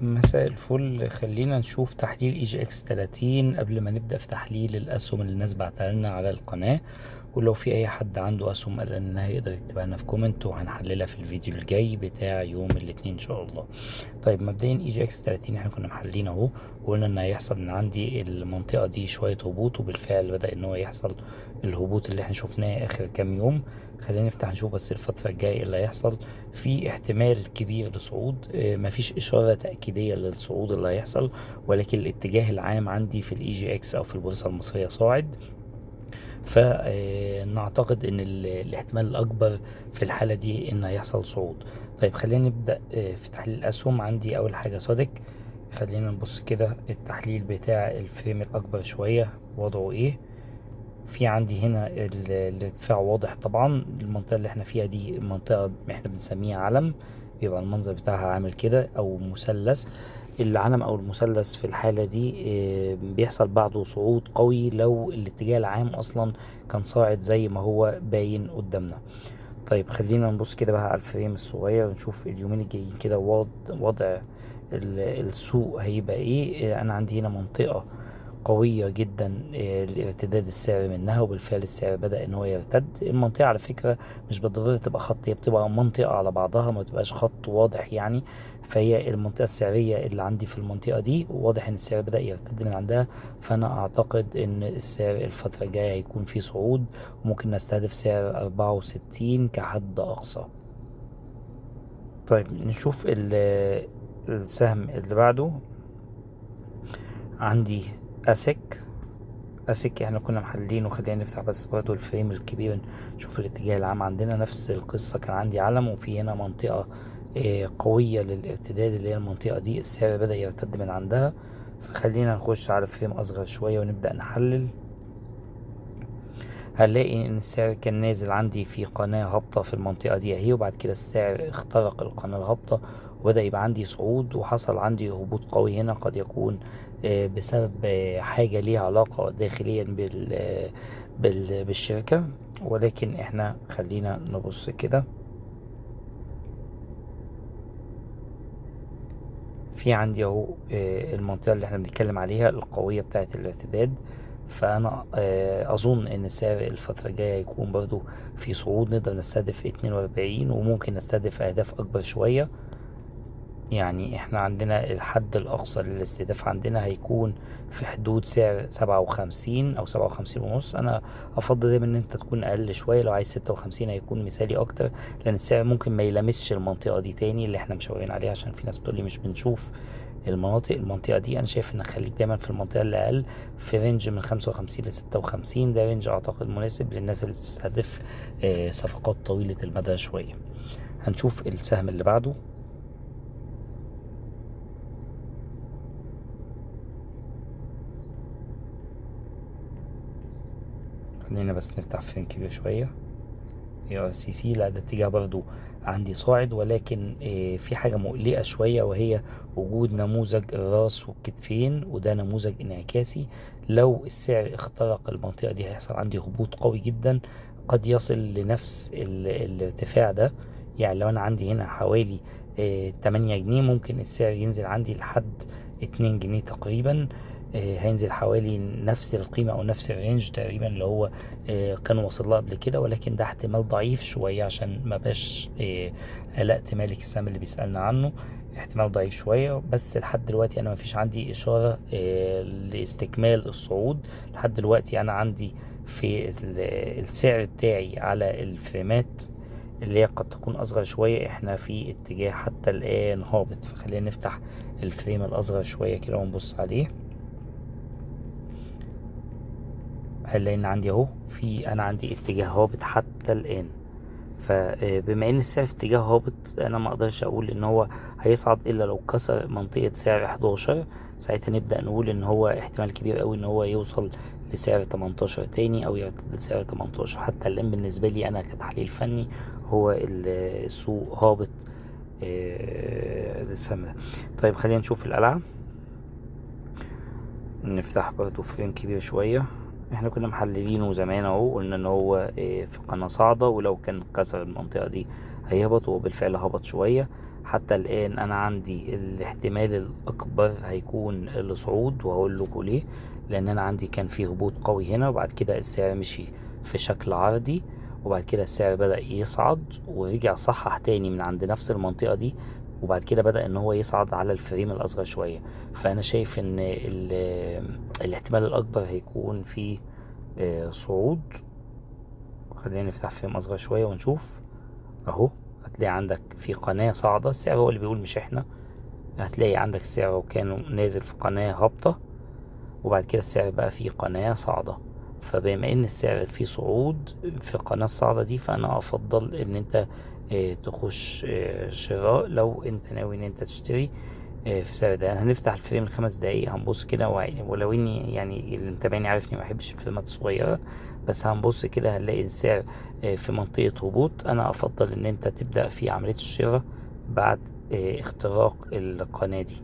مساء الفل. خلينا نشوف تحليل EGX 30 قبل ما نبدأ في تحليل الأسهم اللي الناس بعتها لنا على القناة، ولو في أي حد عنده أسهم قال إنها يقدر يكتبها لنا في comment وهنحللها في الفيديو الجاي بتاع يوم الاثنين إن شاء الله. طيب مبدئيا EGX 30 احنا كنا محللين اهو، وقلنا ان هيحصل من عندي المنطقة دي شوية هبوط، وبالفعل بدأ ان هو يحصل الهبوط اللي احنا شفناه اخر كام يوم. خلينا نفتح نشوف بس الفترة الجاية اللي هيحصل. في احتمال كبير لصعود، مفيش إشارة تأكيدية للصعود اللي هيحصل، ولكن الاتجاه العام عندي في ال EGX او في البورصة المصرية صاعد، فنعتقد ان الاحتمال الاكبر في الحالة دي ان هيحصل صعود. طيب خلينا نبدأ في تحليل الاسهم. عندي اول حاجة SODIC. خلينا نبص كده التحليل بتاع ال frame الاكبر شوية وضعه ايه. في عندي هنا الارتفاع واضح طبعا، المنطقة اللي احنا فيها دي منطقة احنا بنسميها علم، بيبقى المنظر بتاعها عامل كده او مثلث. العلم او المثلث في الحالة دي بيحصل بعده صعود قوي لو الاتجاه العام اصلا كان صاعد زي ما هو باين قدامنا. طيب خلينا نبص كده بقى على ال frame الصغير ونشوف اليومين الجايين كده وضع السوق هيبقى ايه. انا عندي هنا منطقة قوية جدا لارتداد السعر منها، وبالفعل السعر بدأ ان هو يرتد. المنطقة على فكرة مش بالضرورة تبقى خط، هي بتبقى منطقة على بعضها، ما بتبقاش خط واضح يعني. فهي المنطقة السعرية اللي عندي في المنطقة دي واضح ان السعر بدأ يرتد من عندها، فانا اعتقد ان السعر الفترة الجاية هيكون فيه صعود، وممكن نستهدف سعر 64 كحد اقصى. طيب نشوف السهم اللي بعده. عندي ASIC. ASIC احنا كنا محللينه، خلينا نفتح بس برضو ال frame الكبير نشوف الاتجاه العام عندنا. نفس القصة، كان عندي علم وفي هنا منطقة قوية للارتداد اللي هي المنطقة دي، السعر بدأ يرتد من عندها. فخلينا نخش على frame أصغر شوية ونبدأ نحلل. هنلاقي إن السعر كان نازل عندي في قناة هابطة في المنطقة دي أهي، وبعد كده السعر اخترق القناة الهابطة وبدأ يبقى عندي صعود، وحصل عندي هبوط قوي هنا، قد يكون بسبب حاجة ليها علاقة داخليا بالشركة. ولكن احنا خلينا نبص كده، في عندي اهو المنطقة اللي احنا بنتكلم عليها القوية بتاعة الارتداد. فأنا أظن إن السعر الفترة الجاية هيكون برضو في صعود، نقدر نستهدف 42 وممكن نستهدف أهداف أكبر شوية. يعني احنا عندنا الحد الأقصى للاستهداف عندنا هيكون في حدود سعر سبعة وخمسين أو سبعة وخمسين ونص. أنا أفضل دايما إن أنت تكون أقل شوية، لو عايز 56 هيكون مثالي أكتر، لأن السعر ممكن ما يلامسش المنطقة دي تاني اللي احنا مشاورين عليها، عشان في ناس بتقولي مش بنشوف المنطقة دي. أنا شايف إن خليك دايما في المنطقة اللي أقل، في range من 55 ل56، ده range أعتقد مناسب للناس اللي بتستهدف صفقات طويلة المدى شوية. هنشوف السهم اللي بعده. خلينا بس نفتح frame كبير شوية. ARCC، لا ده اتجاه برضو عندي صاعد، ولكن في حاجة مقلقة شوية، وهي وجود نموذج الراس والكتفين، وده نموذج انعكاسي. لو السعر اخترق المنطقة دي هيحصل عندي هبوط قوي جدا، قد يصل لنفس الارتفاع ده. يعني لو أنا عندي هنا حوالي 8 جنيه، ممكن السعر ينزل عندي لحد 2 جنيه تقريبا، هينزل حوالي نفس القيمة أو نفس ال range تقريبا اللي هو كان واصل لها قبل كده، ولكن ده احتمال ضعيف شوية عشان ما بقاش قلقت مالك السهم اللي بيسألنا عنه، احتمال ضعيف شوية. بس لحد دلوقتي أنا ما فيش عندي إشارة لاستكمال الصعود. لحد دلوقتي أنا عندي في السعر بتاعي على الفريمات اللي هي قد تكون أصغر شوية، احنا في اتجاه حتى الآن هابط. فخلينا نفتح الفريم الأصغر شوية كده ونبص عليه. هنلاقي ان عندي اهو في، انا عندي اتجاه هابط حتى الان. فبما ان السعر في اتجاه هابط، انا ما اقدرش اقول ان هو هيصعد الا لو كسر منطقة سعر 11، ساعتها نبدأ نقول ان هو احتمال كبير قوي ان هو يوصل لسعر 18 تاني او يرتد لسعر 18. حتى الان بالنسبة لي انا كتحليل فني هو السوق هابط للسهم ده. طيب خلينا نشوف القلعة، نفتح برضو فريم كبير شوية. احنا كنا محللينه زمان اهو، قلنا ان هو في قناة صاعدة، ولو كان كسر المنطقة دي هيهبط، وهو بالفعل هبط شوية. حتى الآن أنا عندي الاحتمال الأكبر هيكون الصعود، وهقول لكم ليه. لأن أنا عندي كان في هبوط قوي هنا، وبعد كده السعر مشي في شكل عرضي، وبعد كده السعر بدأ يصعد ورجع صحح تاني من عند نفس المنطقة دي، وبعد كده بدأ ان هو يصعد على ال frame الأصغر شوية. فأنا شايف ان الاحتمال الأكبر هيكون في صعود. خلينا نفتح frame أصغر شوية ونشوف. أهو هتلاقي عندك في قناة صاعدة، السعر هو اللي بيقول مش احنا. هتلاقي عندك السعر كان نازل في قناة هابطة، وبعد كده السعر بقى في قناة صاعدة. فبما ان السعر فيه صعود في القناة الصاعدة دي، فانا افضل ان انت تخش شراء لو انت ناوي ان انت تشتري في السعر ده. هنفتح ال frame ال5 دقايق، هنبص كده، ولو اني اللي متابعني عارفني ما بحبش الفريمات الصغيرة، بس هنبص كده هنلاقي السعر في منطقة هبوط. انا افضل ان انت تبدأ في عملية الشراء بعد اختراق القناة دي.